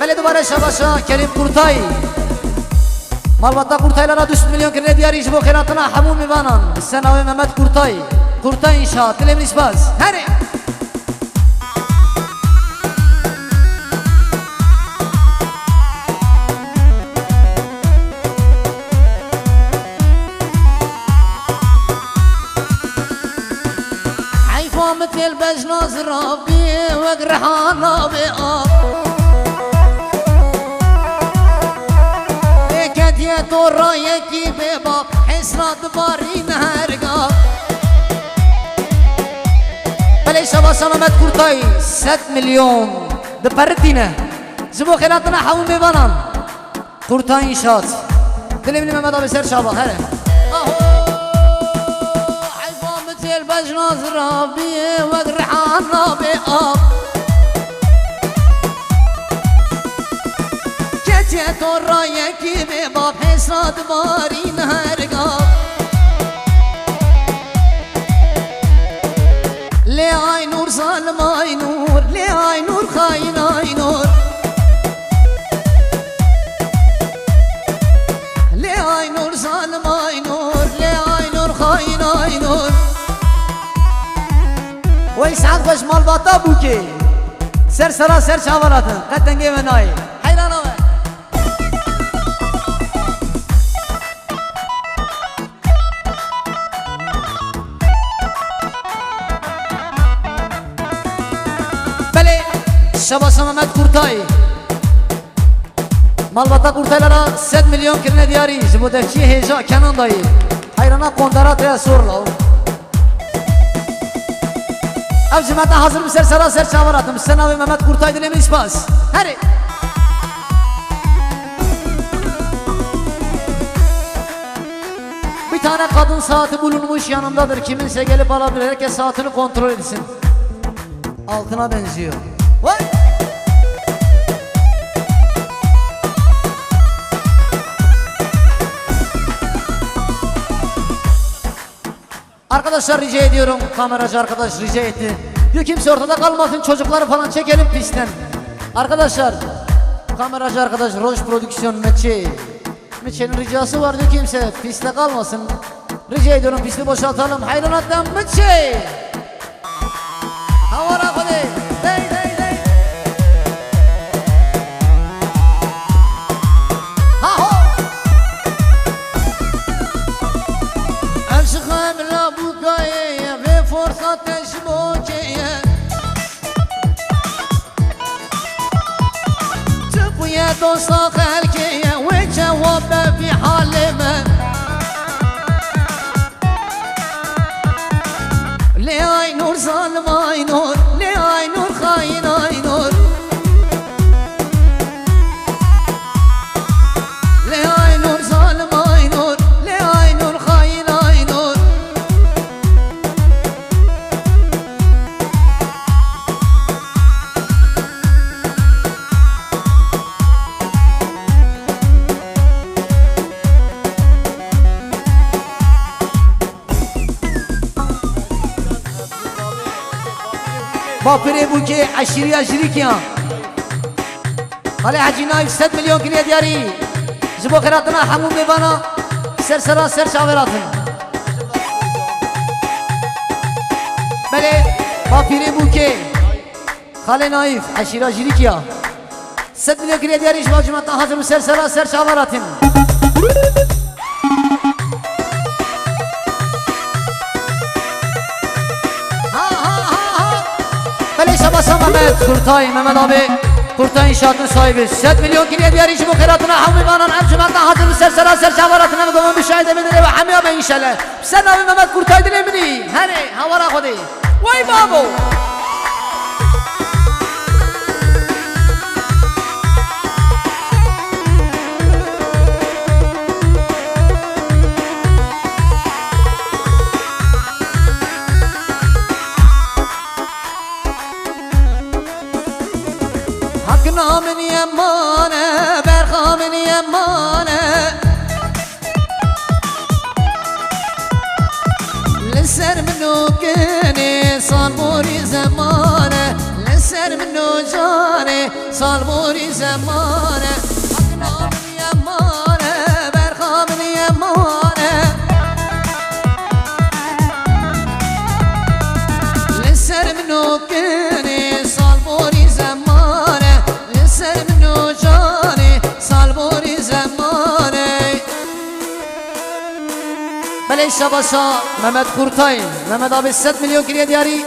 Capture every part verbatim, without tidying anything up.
Belê dubare şabaşa Kerîm Kurtay. Malbata Kurtaylara du sed milyon kirine diyarî ji bo xêratina hemû mêvanan. Bi ser navê Mehmet Kurtay. Kurtay Înşaat. Dilê min spas. Herê. Heyfa min têl bejna zirabiyê wek rihana bê av. Lê ketiye to rayekî bê bab, hêsra dibarîne her gav. Belê şabaşa Mehmet Kurtay, sed milyon diperitîne. Ji bo xêratina hemû mêvanan. Kurtay Înşaat. Dilê min Mehmet abi ser çava, here. Aho, heyfa min têl bejna zirabiyê wek rihana bê av. Ketiye to rayekî bê bab, hêsra dibarîne her gav. Lê Aynur zalim Aynur, lê Aynur xayin Aynur. Lê Aynur zalim Aynur, lê Aynur xayin Aynur. Wey saet xweş malbata bûkê. Ser sera ser çavan hatin, qet dengê me nayê. Heyran awe. Belê, şabaşa Mehmet Kurtay. Malbata Kurtaylara sed milyon kirine diyarî, ji bo devçiyê hêja Kenan dayî. Heyrana qondara te ya sor law. Ev ji me te hazir bi ser sera ser çavan hatin, bi ser navê Mehmet Kurtay dilê min spas. Herê. Bir tane kadın saati bulunmuş yanımdadır. Kiminse gelip alabilir. Herkes saatini kontrol etsin. Altına benziyor. Vay! Arkadaşlar rica ediyorum, kameracı arkadaş rica etti. Diyor kimse ortada kalmasın, çocukları falan çekelim pistten. Arkadaşlar, kameracı arkadaş Roş Prodüksiyon Meçi. Meçi'nin ricası var, diyor kimse pistte kalmasın. Rica ediyorum, pisti boşaltalım. Hayranattan Meçi. Hawara Xwedê. Dey, dey, dey. Ha ho. Ev ji xemla bûkayê ye, vê forsa te ji bo kê ye. Çi bûye dosta xelkê ye, wê cewab be vî halê me. Lê Aynur zalim Aynur, lê Aynur xayin Aynur. Lê Aynur zalim Aynur, lê Aynur xayin Aynur. Bapirê bûkê eşîriya Jirikiya. Xalê Hecî Naif sed milyon kiriye diyarî. Ji bo xêratina hemû mêvana ser sera ser çaver hatin. Belê, bapîrê bûkê. Xalê Naif, eşîra Jirikiya. Sed milyon kiriye diyarî ji bo cimata hazir û ser sera ser çaver hatin. Ha, ha, ha, ha. Belê şabaşa Mehmet Kurtay, Mehmet abi, Kurtay İnşaat'ın sahibi. Sed milyon kiriye diyarî ji bo xêratina hemû mêvanan ev cimata hazir û ser sera ser çaver hatin. Ev govan bi şahidê min dirê ve hemiya be înşallah. Bi ser navê Mehmet Kurtay dilê min î. Herê, hawara Xwedê. Wey babo! Hakna min yemane, berxa min yemane. Li ser min û kinê sal borî zemane, li ser min û can Salborî zemane, hakna min yemane, berxa min yemane. Li ser min o kinê, salborî zemane, li ser min o canê, salborî zemane. Belê şabaşa Mehmet Kurtay. Mehmet abi sed milyon kiriye diyarî.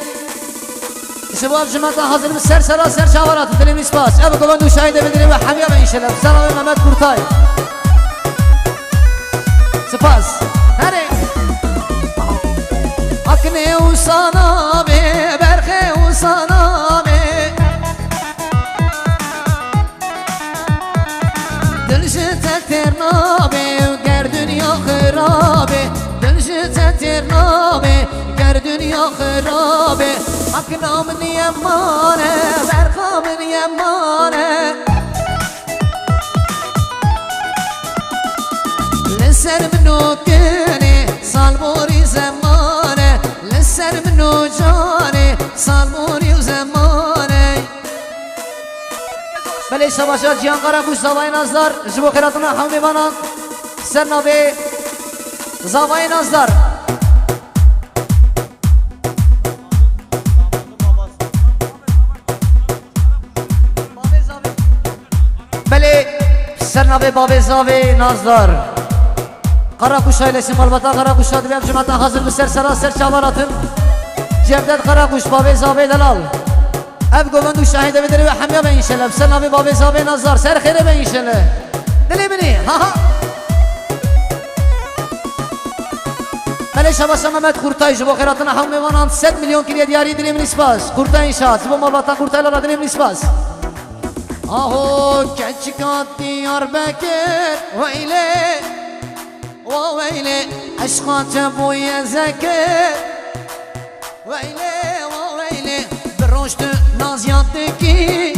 Ji bo ev cimata hazir bi ser sera ser çavan hatin. Dilê min spas. Ev govend û şahîdê bi dilê we hemiya be înşellah. Bi ser navê Mehmet Kurtay. Spas. Herê. Aknê û sana be, berxê û sana be. Dil ji te têr nabe, ger dinya xirabe. Dil ji te têr nabe, ger dinya xirabe. Akna min yemane, berxa min yemane. Li ser min o kinê, salborî zemane. Li ser min o canê, salborî û zemane. Belê şabaşa Cihan Karakuş, Zavayê Nazdar, ji bo xêratina hemû mêvanan. Ser navê Zavayê Nazdar. Belê ser navê Bavê Zavê Nazdar. Karakuş ailesi, malbata Karakuşa divê ev cimata hazir bi ser sera ser çavan hatin. Cevdet Karakuş, Bavê Zavê delal. Ev govend û şahîdê bi dilê we hemiya be înşellah. Bi ser navê Bavê Zavê Nazdar. Ser xêrê be înşellah. Dilê min ê. Ha ha. Belê şabaşa Mehmet Kurtay ji bo xêratina hemû mêvanan sed milyon kiriye diyarî, dilê min spas. Kurtay înşaat. Ji bo malbata Kurtay lala dilê min spas. Aho keçika Diyarbekir, weylê, wa weylê, eşqa te bûye zekir. Weylê, wa weylê, bi roj tu naziya dikî.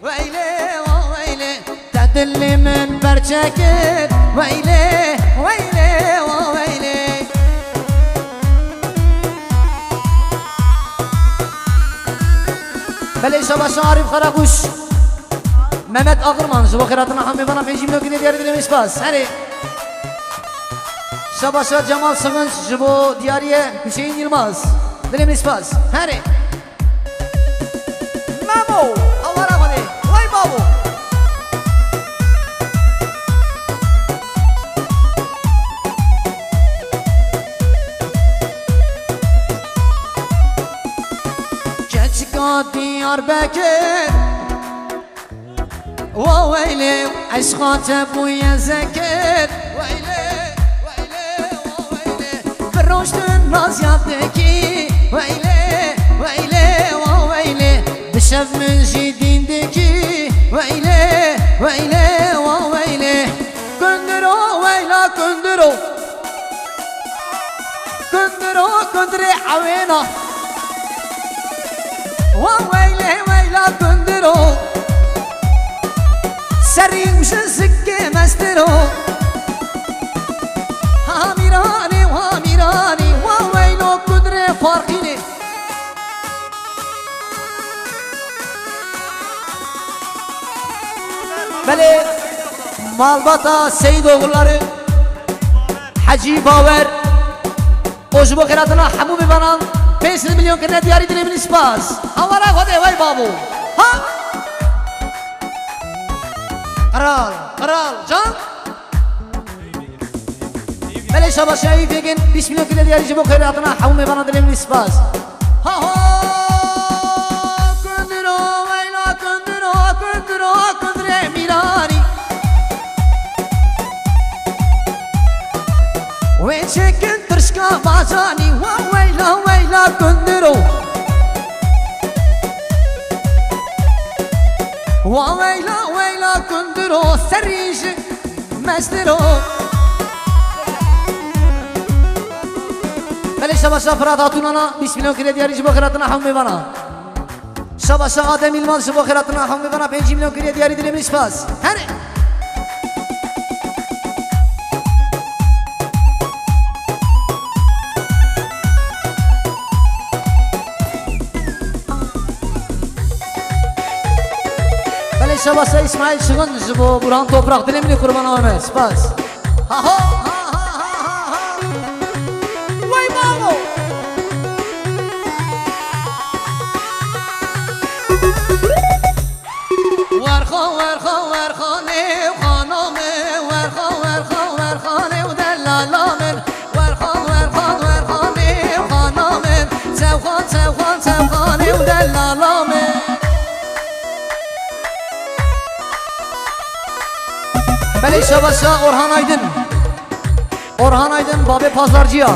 Weylê, wa weylê, te dilê min berçe kir. Weylê, weylê, wa weylê. Belê şabaşa Arif Karakuş. Mehmet Agirman, ji bo xêratina hemû mêvana pêncî milyon kiriye diyarî, dilê min spas. Herê. Şabaşa Cemal Sevinç, ji bo diyariye Hüseyin Yilmaz. Dilê min spas. Herê. Memo, Allah rahmet. Vay babo. Keçika Diyarbekir. Wa weylê, eşqa te bûye zekir. Weylê, weylê, wa weylê. Bi roj tu naziya dikî. Weylê, weylê, wa weylê. Bi şev min jî dîn dikî. Weylê, weylê, wa weylê. Kundiro, weyla kundiro. Kundiro, kundirê ewêna. Wa weylê, weyla kundiro. Serî û ji zikê mestiro. Ha mîranî, wa mîranî, wa weylo kundirê farqînê. Belê malbata Seyîd oğulları, Hecî Bawer, o ji bo xêratina hemû mêvanan pênc sed milyon kirine diyarî, dilê min spas. Hawara Xwedê wey babo. Ha? Qral, qral, can. Belê şabaşa Eyüp Yegin, bîst milyon kirine diyarî ji bo xêratina hemû mêvanan, dilê min spas. Ha ha, kundiro, weyla kundiro, kundiro, kundire mîranî. Wê çekin tirşka bacanî, wa weyla, weyla kundiro. Wa weyla, weyla kundiro, serî ji mestiro. Belê şabaşa Firat Hatunana, bîst milyon kiriye diyarî ji bo xêratina hemû mêvana. Şabaşa Adem Yilmaz ji bo xêratina hemû mêvana pêncî milyon kiriye diyarî, dilê min spas. Herê. Şabasa Îsmaîl Şirin ji bo Burhan Toprak, dilê min ê, qurbana we me. Spas. Ha ha ha ha ha ha ha. Wey babo. Werxan, werxan, werxanê û xanamê, werxan, werxan, werxanê û delala min. Werxan, werxan, werxanê û xanamê, çewxan, çewxan, çewxanê û delala min. Belê, şabaşa Orhan Aydın. Orhan Aydın, babê pazarcıya.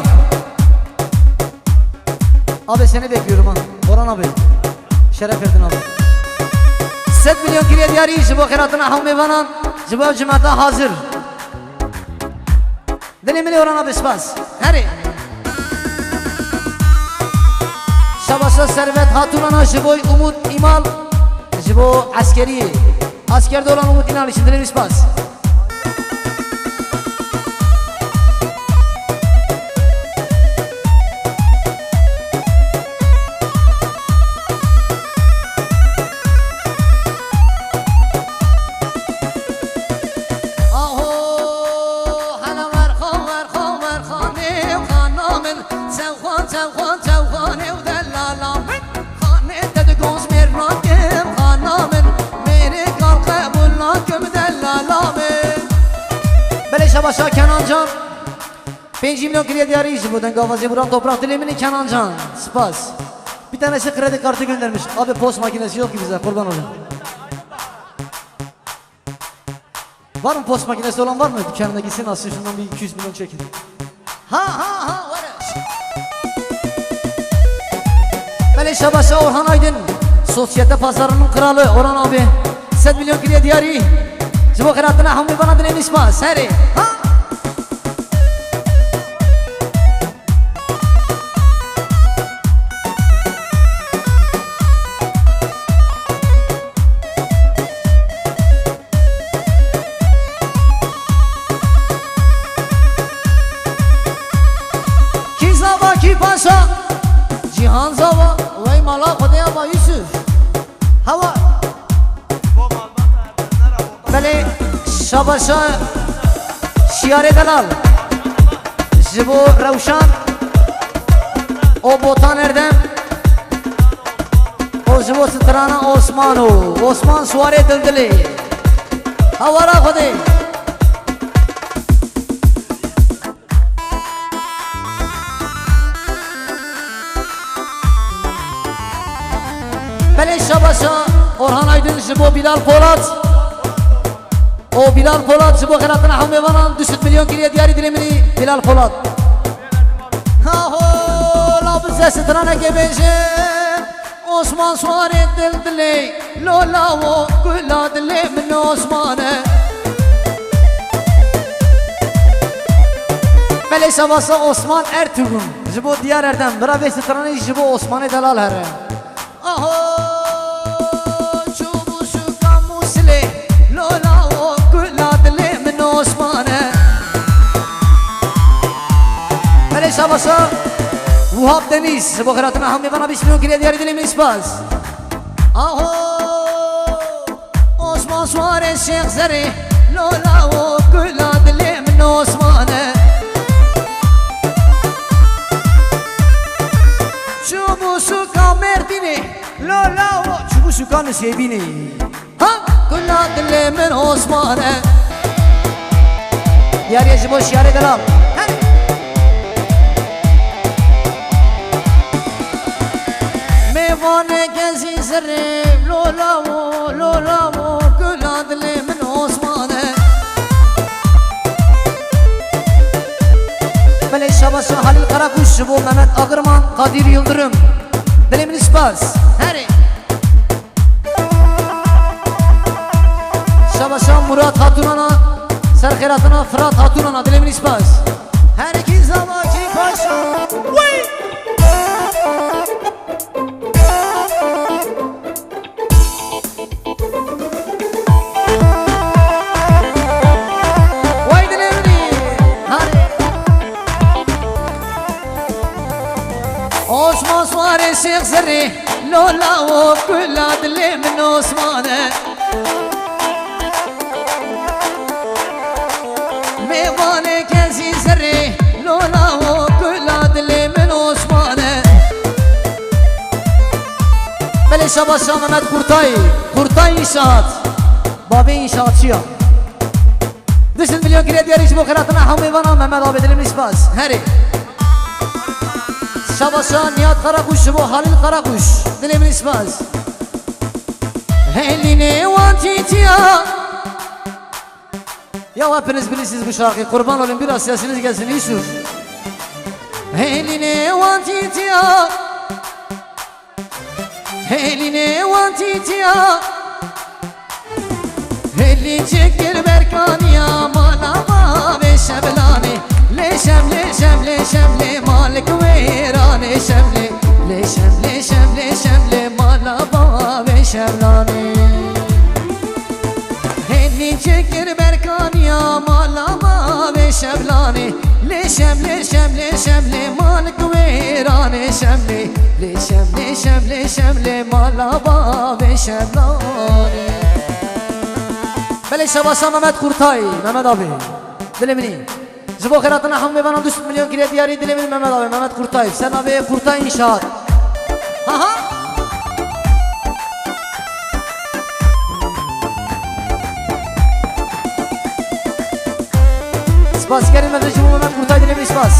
Abi, seni bekliyorum ha. Orhan abi. Şeref verdin abi. Sed milyon kiriye diyarî ji bo xêratina hemû mêvanan, ji bo ev cimata hazir. Dilê min ê, Orhan abi, spas. Herê. Şabaşa Servet Hatunana ji bo Umut Îmal, ji bo eskeriyê. Askerde olan Umut İnal için dilê min spas. Aho, hela werxan, werxan, werxanê û xana min, çewxan, çewxan, çewxanê û delala min. Xanê te di goz mêr nakim, xana min, mêrê kal qebûl nakim, delala min. Belê, şabaşa Kenan Can. Pêncî milyon kiriye diyarî ji bo dengavazê Murat Toprak, dilê min ê, Kenan Can. Spas. Bir tanesi kredi kartı göndermiş. Abi, post makinesi yok ki bize, kurban olayım. Var mı post makinesi olan, var mı? Dükkanına gitsin, alsın şundan bir iki yüz milyon çekin. Ha ha ha, were. Belê, şabaşa Orhan Aydın, sosyete pazarının kralı Orhan abi. Sed milyon kiriye diyarî. Ji bo xêratina hemû bana dilê min spas. Herê. Ha. Kî zava, kî paşa? Cîhan zava, wey mala Xwedê ava Yusuf. Hewa. Belê, şabaşa Şiyarê Delal. Ji bo Rewşan û Botan Erdem û ji bo strana Osman û Osman Suwarê Dildilê. Hawara Xwedê. Belê, şabaşa Orhan Aydın ji bo Bilal Polat. O Bilal Polat ji bo xêratina hemû mêvanan du sed milyon kiriye diyarî, dilê min ê, Bilal Polat. Ha ho, la bize straneke bêje. Osman Suwarê Dildilê, lola wo gula dilê min Osman e. Belê, şabaşa Osman Ertuğrul ji bo Diyar Erdem. Bira vê stranê ji bo Osmanê Delal here. Aho, çûbû şûka Mûsilê, lola wo gula dilê min Osman e. Belê, şabaşa Wahab Deniz, ji bo xêratina hemû mêvana bîst milyon kiriye diyarî, dilê min spas. Aho, Osman Suwarê Şêx Zerê, lola wo gula dilê min Osman e. Çûbû şûka Mêrdînê, lola wo çûbû şûka Nisêbînê. Ha, gula dilê min Osman e. Diyarî ji bo Şiyarê Delal. Hey! Mêvaneke zî zirê, lola wo, lola wo, gula dilê min Osman e. Belê, şabaşa Halil Karakuş ji bo Mehmet Agirman, Kadir Yıldırım. Dilê min spas. Herê. Şabaşa Murat Hatunana, ser xêratina Fırat Hatunana, dilê min spas. Her iki zavaki paşa. Wey! Wey dilê min ê. Hadi. Osman Suwarê Şêx Zerê, lola wo gula dilê min Osman e. Şabaşa Mehmet Kurtay, Kurtay İnşaat. Bavê înşaatçiya. Dişin milyon kire diyarî ji bo xiratina hemû vana Mehmet abi, dilê min spas. Herê. Şabaşa Nihat Karakuş ji bo Halil Karakuş. Dilê min spas. Hêlînê wan tîtiya. Ya hepiniz bilirsiniz bu şarkıyı. Kurban olayım, biraz sesiniz gelsin. Yusuf. Hêlînê wan tîtiya. Hêlînê wan tîtiya. Hêlî çekir berkaniya mala bavê Şeblanê. Lê Şem, lê Şem, lê Şem, lê malik wêranê Şem lê. Lê Şem, lê Şem, lê Şem, lê mala bavê Şeblanê. Hêlî çekir berkaniya mala bavê Şeblanê. Lê Şem, lê Şem, lê Şem, lê malik wêranê Şem lê. Lê Şem, lê Şem, lê Şem, lê mala bavê Şeblanê. Belê şabaşa Mehmet Kurtay, Mehmet abi. Dilê min î. Ji bo xêratina hemû mêvanan du sed milyon kiriye diyarî dilê min Mehmet abi, Mehmet Kurtay. Ser navê Kurtay İnşaat. Ha ha. Spas kerim, ez ji bo Mehmet Kurtay dilê min spas.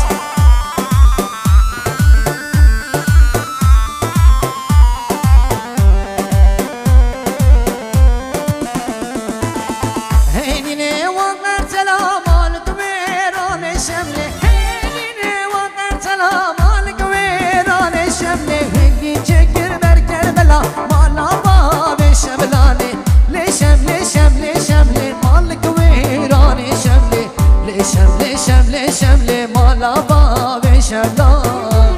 Hênînê wan qertela malik wêranê Şemlê. Hênînê wan qertela malik wêranê Şemlê. Hênî çekir ber Kerbela mala bavê Şeblanê. Lê Şem, lê Şem, lê Şem, lê malik wêranê Şemlê. Lê Şem, lê Şem, lê Şem, lê mala bavê Şeblanê.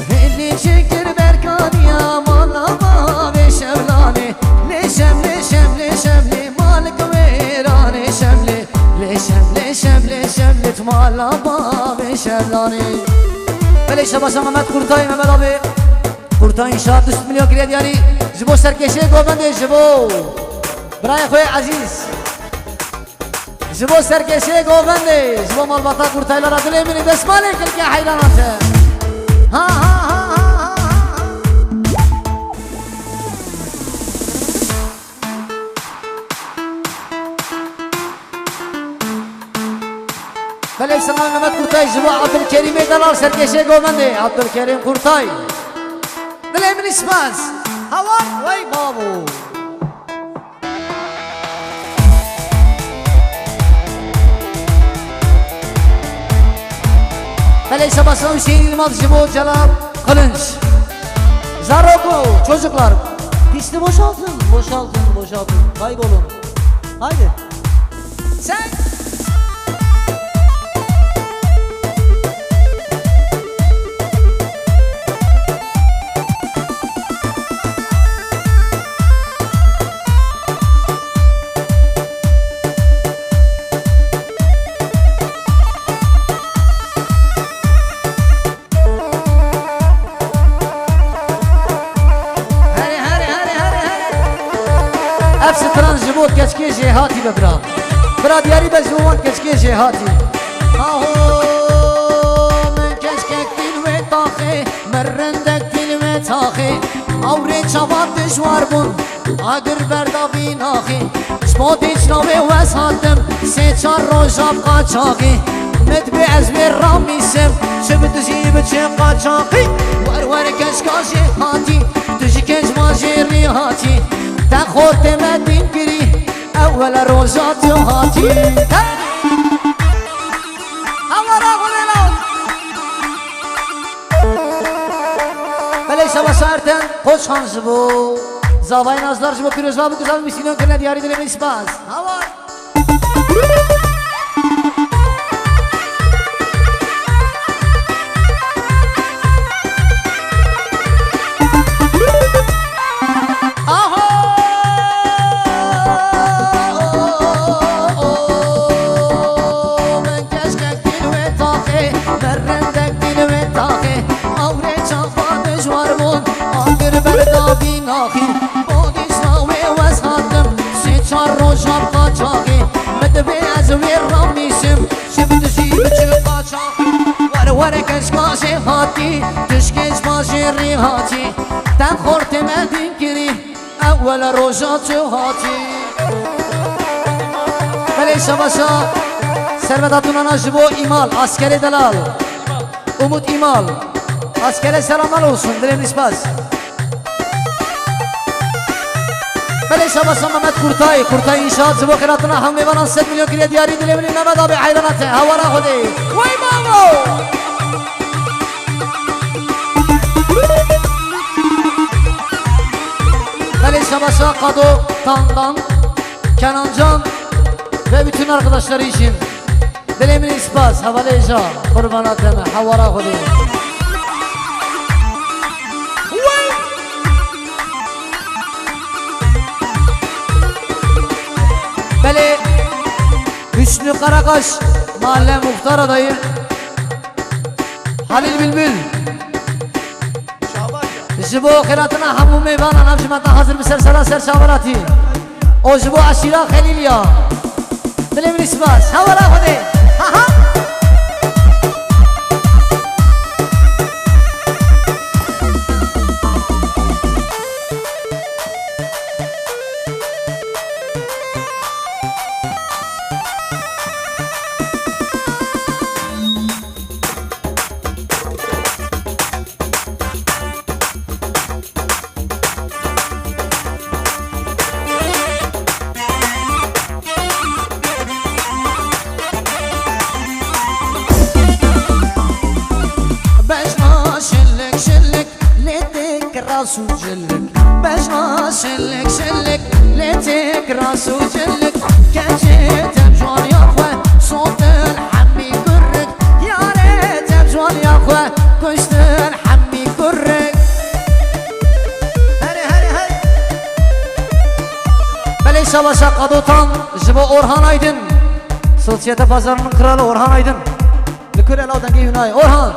Hêlî çekir berkaniya mala bavê Şeblanê. Lê Şem, lê Şem, lê Şem, lê malik wêranê Şemlê. Lê Şem, lê Şem, lê Şem, lê tu mala bavê Şeblanê. Belê şabaşa Mehmet Kurtay, Mehmet abi. Kurtay İnşaat du sed milyon kiriye diyarî. Ji bo serkêşê govendê, ji bo birayê xwe ezîz. Ji bo serkêşê govendê, ji bo malbata Kurtaylara dilê min ê destmalê kilke heyranan te. Ha, ha, ha, ha, ha, ha. Belê, Selam Mehmet Kurtay, ji bo Abdülkerimê delal serkêşê govendê, Abdülkerim Kurtay. Dilê min spas. Hawan, wey babo. Belê şabaşa Hüseyin Yılmaz ji bo Celal Kılınç. Zaroko, çocuklar, pisti boşaltın, boşaltın, boşaltın. Kaybolun. Haydi. Sen. Herê, herê, herê, herê, herê. Ev stran ji bo keçkê jêhatî be bira. Bira diyarî be ji bo wan keçkê jêhatî. Aho, min keçkek dîl wê taxê, min rindek dîl wê taxê. Awrê çavan dijwar bûn. Agir berda vî naxî, ji bo dîçna wê wes hatim, sê çar roja bi qaçaxî. Min dibê ez wê ramîsim, çi bi dijî bi çi qaçaxî. Wer wer keşka jêhatî, tu ji kêşma jêrî hatî. Te xortê me dîn kirî, ewele roja tu hatî. Te- Hawara xwe lê law. Belê şabaşa Ertem Koçhan ji bo Zavayê Nazdar ji bo pîrozbahî bû ku zavê mîsînon kirine diyarî dilê min spas. Hawa. Aho! Min keşkek dîl wê taxê, min rindek dîl wê taxê. Awrê çaxan dijwar bûn, agir berda vî naxî. Bo dîçna wê wes hatim, sê çar roja bi qaçaxî. Min dibê ez wê ramîsim, çi bi dijî bi çi qaçaxî. Were were keş Bajê hatî, tişkê ji bajêrî hatî, te xortê me dîn kirî, ewel roja tu hatî. Belê şabaşa Servet Hatunana ji bo Îmal, askerê delal. Umut Îmal. Askere selamlar olsun, dilê min spas. Belê şabaşa Mehmet Kurtay, Kurtay İnşaat, ji bo xêratina hemû mêvanan sed milyon kiriye diyarî, dilê min Mehmet abi heyranat e, hawara Xwedê. Wey babo! Belê şabaşa Qado, Tandan, Kenancan ve bütün arkadaşları için. Dilê min spas, hevalê ja, qurbana te me, hewara Xwedê. Belê, Hüsnü Karakaş, mahalle muhtara dayı. Halil Bülbül. Ji bo xêratina hemû mêvanan ev ji me te hazir bi ser sera ser çaveratî. O ji bo eşîra Xelîl ya. Dilê min spas. Hewara Xwedê. Ha ha. Bejna şilik şilik lê tê kiras û cilik. Bejna şilik şilik lê tê kiras û cilik. Keçê te bi ciwaniya xwe sotin hemî kurik. Yarê te bi ciwaniya xwe kuştin hemî kurik. Herê, herê, herê. Belê şabaşa Qadotan ji bo Orhan Aydın. Sosyete Pazarı'nın kralı Orhan Aydın. Li kure law dengê hûn nayê. Orhan.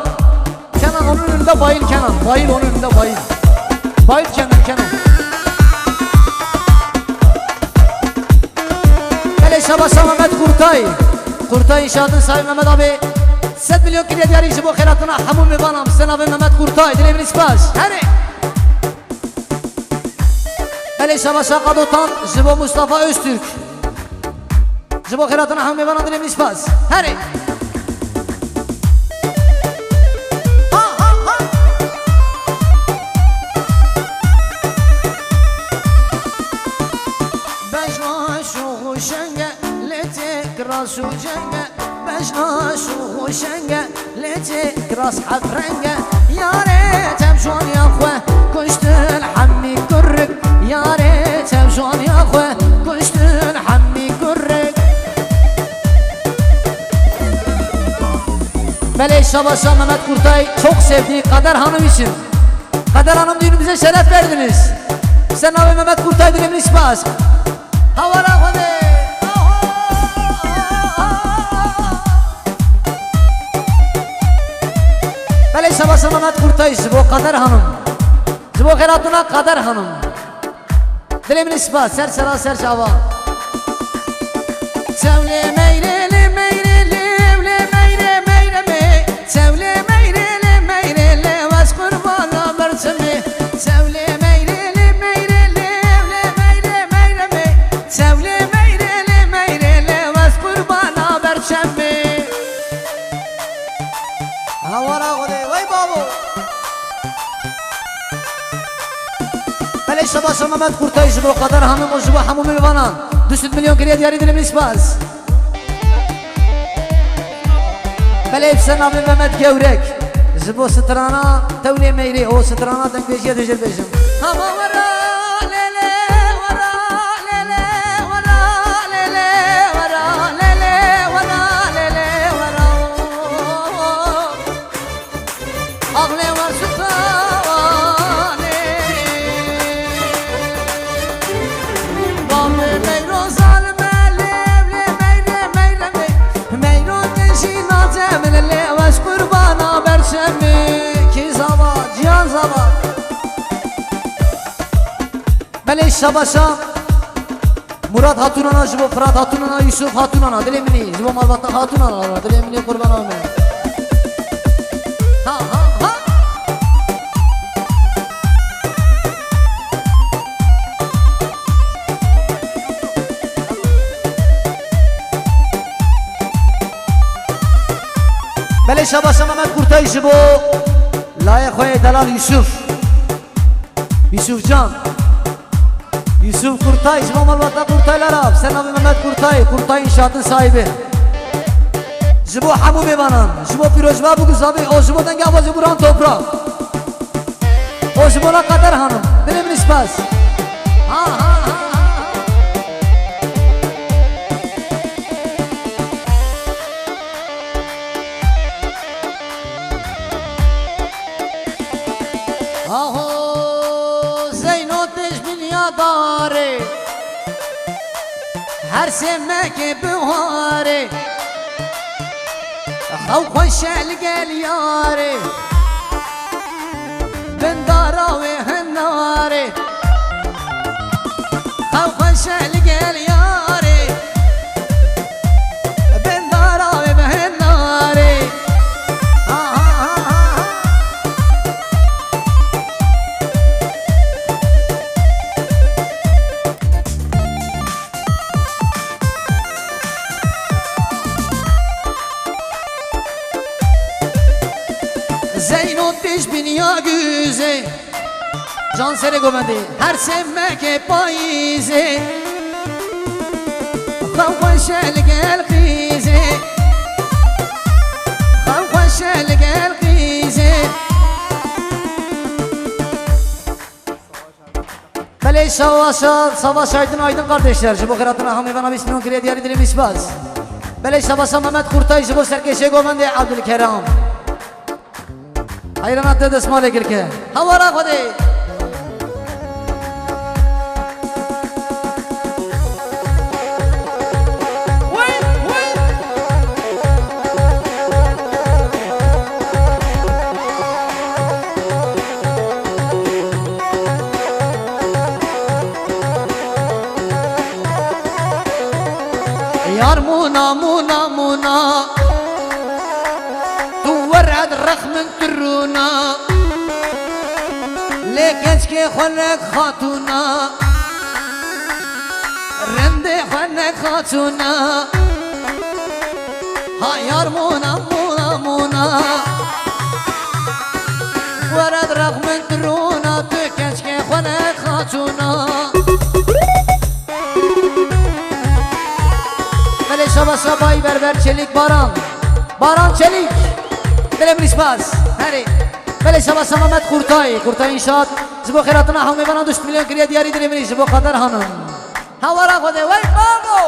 Kenan onun önünde bayıl Kenan. Bayıl onun önünde bayıl. Bayıl kendin Kenan. Belê şabaşa Mehmet Kurtay. Kurtay İnşaat'ın sahibi Mehmet abi. Sed milyon kiriye diyarî ji bo xêratina hemû mêvanan bi ser navê Mehmet Kurtay. Dilê min spas. Herê. Belê şabaşa Qadotan ji bo Mustafa Öztürk. Ji bo xêratina hemû mêvanan dilê min spas. Herê. Ha, ha, ha. Bejna şox û şenge, lê tê kiras û cenge. Bejna şox û şenge, lê tê kiras heft renge. Yarê te bi ciwaniya xwe kuştin hemî kurik. Yarê te bi ciwaniya xwe kuştin hemî kurik. Belê şabaşa Mehmet Kurtay çok sevdiği Kader Hanım için. Kader Hanım düğünümüze şeref verdiniz. Sen abi Mehmet Kurtay dilê min spas. Hawara Xwedê. Belê şabaşa Mehmet Kurtay ji bo Kader Hanım. Ji bo xêratina Kader Hanım. Dilê min spas, ser sera ser çava. Çewlê meyrê lê meyrê lê, ewlê meyrê meyrê me. Çewlê meyrê lê meyrê lê, wez qurbana berçimê. Çewlê meyrê lê meyrê lê, ewlê meyrê meyrê me. Çewlê meyrê lê meyrê lê, wez qurbana berçemê. Hawara Xwedê, wey babo. Belê şabaşa Mehmet Kurtay ji bo Kader Hanım û ji bo hemû mêvanan. Du sed milyon kiriye diyarî dilê min spas. Belê bi ser navê Mehmet Gewrek. Ji bo strana Tewlê Meyrê û strana dengbêjiya dê jê bêjim. Hama wera lê lê wera lê lê wera lê lê wera lê lê wera lê lê wera. Axlê wer sutawanê. Bamê meyro zalime lêv lê meyre meyre mey. Meyro te jî nace min lê wez qurbana berçemê. Kî zava, ciyan zava. Belê şabaşa. Murat Hatunana, ji bo Fırat Hatunana, Yusuf Hatunana, dilê min î, ji bo malbata Hatunana, dilê min î qurbana me. Ha, ha, ha. Belê şabaşa Mehmet Kurtay ji bo layê xwe yê delal Yusuf. Yusuf Can. Yusuf Kurtay, ji bo malbata Kurtaylara, ser navê Mehmet Kurtay, Kurtay İnşaat'ın sahibi. Ji bo hemû mêvanan, ji bo pîrozbab û guzabê, û ji bo dengê avazê Buran Toprak. Û ji bo Qeder Hanım, dilê min spas. Ha, ha, ha, ha, ha. Aho Zeyno têj binyadarê, her sê meke biharê, xew xweş e li gel yarê, bin dara wê hinarê. Xew xweş e li gel yarê, bin dara wê bi hinarê. Ha, ha, ha, ha, ha. Zeyno têj binya güzê. Can serê govendê, her semeke payîzê. Xew xweş e li gel qîzê. Xew xweş e li gel qîzê. Belê şabaşa, şabaşa Aydın Aydın kardeşler, ji bo xêratina hemî vana bîst milyon kiriye diyarî dilê min spas. Belê şabaşa Mehmet Kurtay, ji bo serkêşê govendê Abdülkeram. Heyrana te destmalê girke. Hawara Xwedê. Yar mûna, mûna, mûna. Tu were di rex min tu rûna. Lê keçkê xwe nek xatûna. Rindê xwe nek xatûna. Ha yar mûna, mûna, mûna. Were di rex min tu rûna, tu keçkê xwe nek xatûna. Belê şabaşa Bayî Berber Çelik Baran. Baran Çelik. Dilê min spas. Herê. Belê şabaşa Mehmet Kurtay. Kurtay İnşaat. Ji bo xêratina hemû mêvanan du sed milyon kiriye diyarî dilê min ji bo Qeder Hanım. Hawara Xwedê. Wey babo.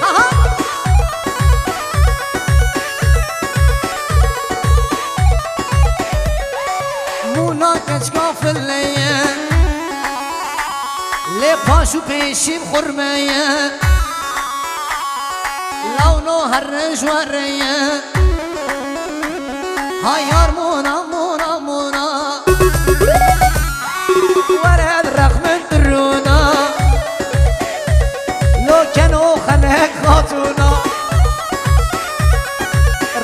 Aha. Mûna keçka file ye, lê paş û pêşî bi xurme ye. Lawno her roj were ye. Ha yar mûna, mûna, mûna. Were di rex min tu rûna. Lo keno xwe nek xatûna.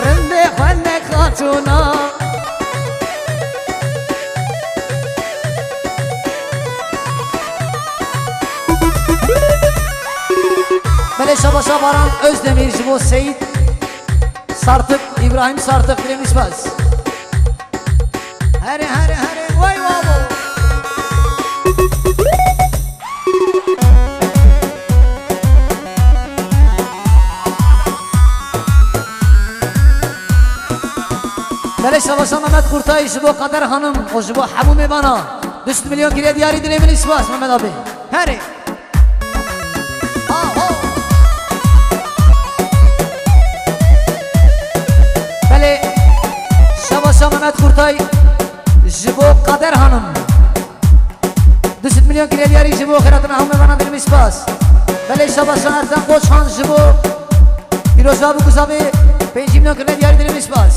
Rindê xwe nek xatûna. Belê şabaşa Baran Özdemir ji bo Seyit Sartık, İbrahim Sartık, dilê min spas. Herê, herê, herê, wey wabo. Belê şabaşa Mehmet Kurtay ji bo Qeder Hanım û ji bo hemû mêvana. Du sed milyon kiriye diyarî dilê min spas Mehmet abi. Herê. Aho. Belê, şabaşa Mehmet Kurtay ji bo Kader Hanım. Du sed milyon kiriye diyarî ji bo xêratina hemû mêvana dilê min spas. Belê, şabaşa Ertem Koçhan ji bo pîrozbab û guzabê pêncî milyon kiriye diyarî dilê min spas.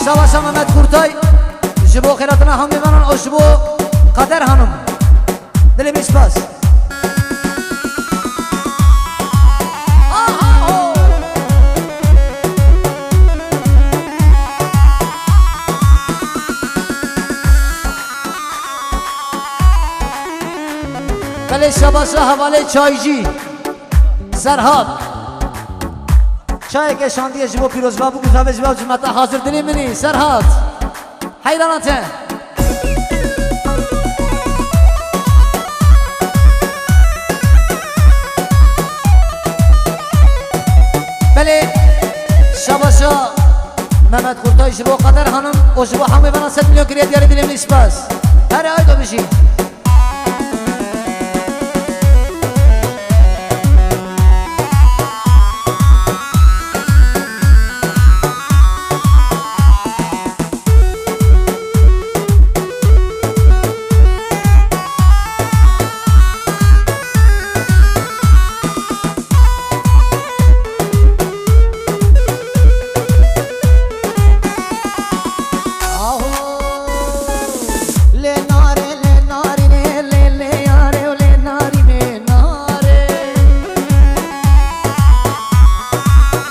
Şabaşa Mehmet Kurtay ji bo xêratina hemû mêvanan û ji bo Kader Hanım. Dilê min spas. Aha, ho, Belê şabaşa hevalê çaycî. Serhat. Çayeke şandiye ji bo pîrozbab û guzavê ji bo cimeta hazir dilê min î. Serhat. Heyrana te. Belê şabaşa Mehmet Kurtay ji bo Kader Hanım û ji bo hemû vana sed milyon kiriye diyarê dilê min î spas. Her ay do bijî. Aho, lê narê, lê narînê, lê, lê yarê û lê narînê, narê.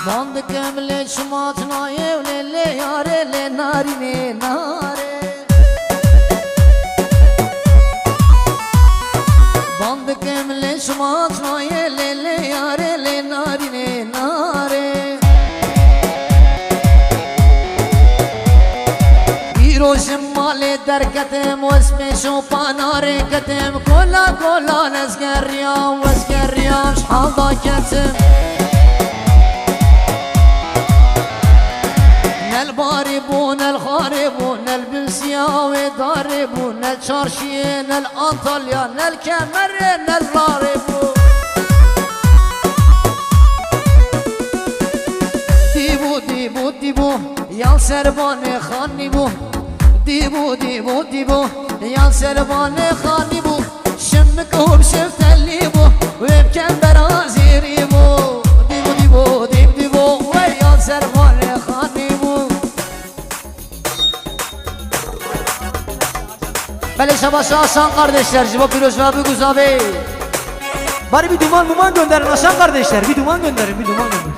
Van dikim lê şima çinayê û lê, lê yarê, lê narînê, narê. Van dikim lê şima çinayê, lê, lê yarê, lê narînê, narê. Îro ji malê derketim, wez pêşo panarê ketim, kola, kola lez geriyam, wez geriyam, ji halda ketim. Nel barê bû, nel xarê bû, nel bin siya wê darê bû, nel çarşiyê, nel Antalya, nel Kemerê, nel Rarê bû. Dîbû, dîbû, dîbû, yan serbanê xanî bû. Dîbû, dîbû, dîbû, yan serbanê xanî bû. Şimik û şiftelî bû, wê bi kembera zêrî bû. Dîbû, dîbû, dîb, dîbû, wey yan serbanê xanî bû. Belê şabaşa Aşan kardeşler, ji bo pîrozbabî guzavê. Bari bir duman muman gönderin Aşan kardeşler, bir duman gönderin, bir duman gönderin.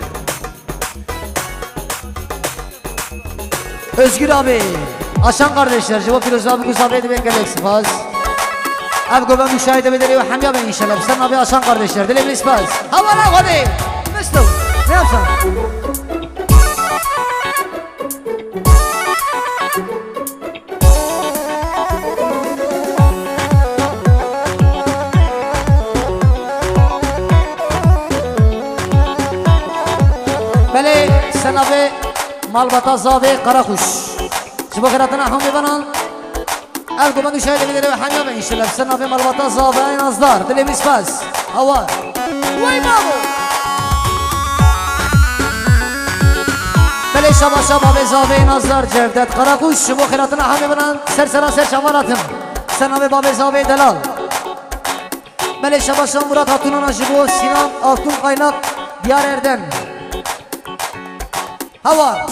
Özgür abi, Aşan kardeşler, ji bo pîrozbabî guzavê divê gelek spas. Ev gobe muşahede ve derê hemya be inşallah. Sen abi Aşan kardeşler, dilê min spas. Havara hadi. Misto. Ne yapsan? Belê, senavê malbata zavê Karakuş. Ji bo xêratina hemî benan. Ev gumend û şahidê vê derê hemiya be înşellah. Ser navê malbata zavê Nazdar. Dilê min spas. Hawa. Wey babo. Belê şabaşa bavê zavê Nazdar Cevdet Karakuş. Ji bo xêratina hemî benan ser sera ser çavan hatin. Ser navê bavê zavê Delal. Belê şabaşa Murat Hatunana ji bo Sinan Altun Kaynak Diyar Erdem. Hawa.